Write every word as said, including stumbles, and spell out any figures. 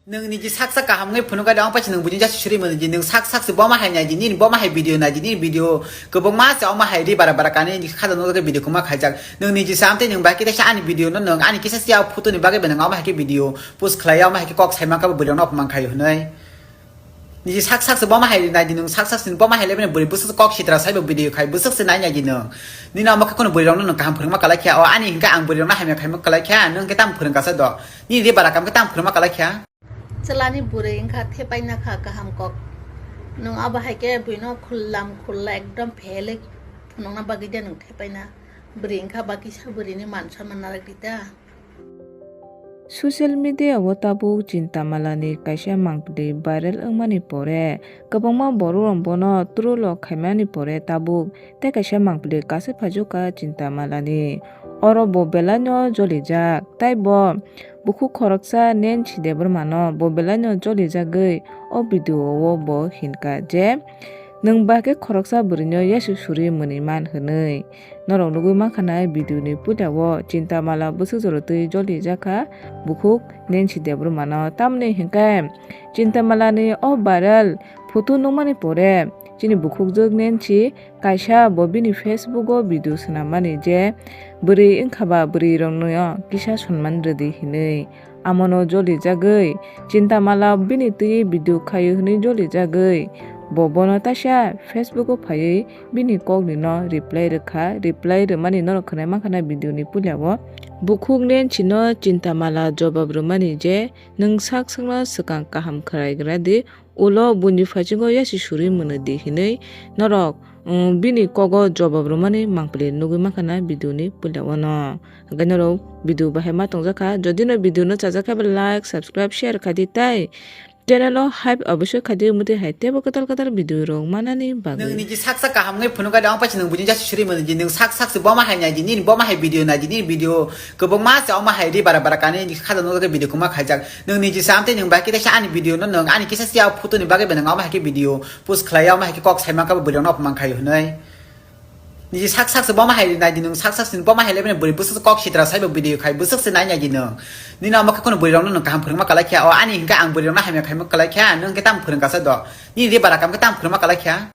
Nwng niji sak sak kaham wngwi phunukha de, ong paisa nwng buini jasi suri mano di, nwng sak sak se boma hai nai di, nini boma hai video nai di, nini video kwbangma se ongma hai ri bara bara kani khaja nukjak video kwma khaijak. Nwng niji sam tei nwng bai khe teisa ani video no nwng ani kisa siya photo ni bagwi bai nwng ongma hai khe video post khlai, ongma hai khe kok saima kha bo bwrwi rok no opman khai hwnwi. Niji sak sak se boma hai nai di, nwng sak sak se boma hai le bini bwrwi bwswk kok sitra sai bo video khai bwswk se nai nai di nwng. Nini amo khe kono bwrwi rok no nwng kaham phwrwngma kwlai kha, o ani hinkhe ang bwrwi rok no hamya khaima kwlai kha, nwng khe tamo phwrwng kasa do. Nini ri bara kam khe tamo phwrwngma kwlai kha. Chwlani bwrwi wngkha thepaina kha kaham kok. Nwng abo hai khe buino khullam khulla ekdom phelwi phunukna bagwi de nwng thepaina. Bwrwi wngkha ba kisa bwrwini man sonman narwk di ta. Social media o tabuk Chintamalani kaisa mangpili viral wngmani pore kwbangma borok rok bono troll o khaimani pore tabuk tei kaisa mangpili kasui phaijakha Chintamalani. Oro bo belaino jolijak, tei bo bukhuk khoroksa Nancy Debbarmano bo belaino jolijagwi o video o bo hinkha je, "Nwng ba khe khoroksa bwrwino yasi suri mwnwi man," hwnwi. Norok nugwi mankha na video ni puila o Chintamala bwswk jora twi jolijakha bukhuk Nancy Debbarmano. Tamni hinkhe Chintamalani o viral photo nukmani pore chini bukhukjwk Nancy kaisa bo bini Facebook o video swnammani je bwrwi wngkha ba bwrwi rokno kisa sonman rwdi hinwi. Amono jolijagwi Chintamala bini twi video khaio hwnwi jolijagwi bo bono taisa Facebook o phaiwi bini kokni no reply rwkha. Reply rwmani norok khwnai mankha na video ni puila o. Bukhuk Nancy no Chintamala jobab rwmani je, "Nwng sak sakno swkang kaham khwlai gra di, ulo buini phaisingo yasi suri mwnwi di," hinwi norok, um, bini kogo jobab rwmani mangpili nugwi mankha na video ni puila o no. Hwnkhe norok video bahai ma tongjakha. Jodi no video no chajakha ba like, subscribe, share khai di tei channel o hype obosoi khai di, umutwi hai teibo kwtal kwtal video rok manani bagwi. Nwng niji sak sak kaham wngwi phunukha de, ong paisa nwng buini jasi suri mano di, nwng sak sak se boma hai nai di, nini boma hai video nai di, nini video kwbangma se ongma hai ri bara bara kani khaja nukjak video kwma khaijak. Nwng niji sam tei nwng bai khe teisa ani video no nwng ani kisa siya photo ni bagwi bai nwng ongma hai khe video post khlai, ongma hai khe kok saima kha bo bwrwi rok no opman khai hwnwi. Niji sak sak se boma hai nai di nwng, sak sak se boma hai le bini bwrwi bwswk kok sitra sai bo video khai bwswk se nai nai di nwng. Nini amo khe kono bwrwi rok no nwng kaham phwrwngma kwlai kha, o ani hinkhe ang bwrwi rok no hamya khaima kwlai kha, nwng khe tamo phwrwng kasa do. Nini ri bara kam khe tamo phwrwngma kwlai kha.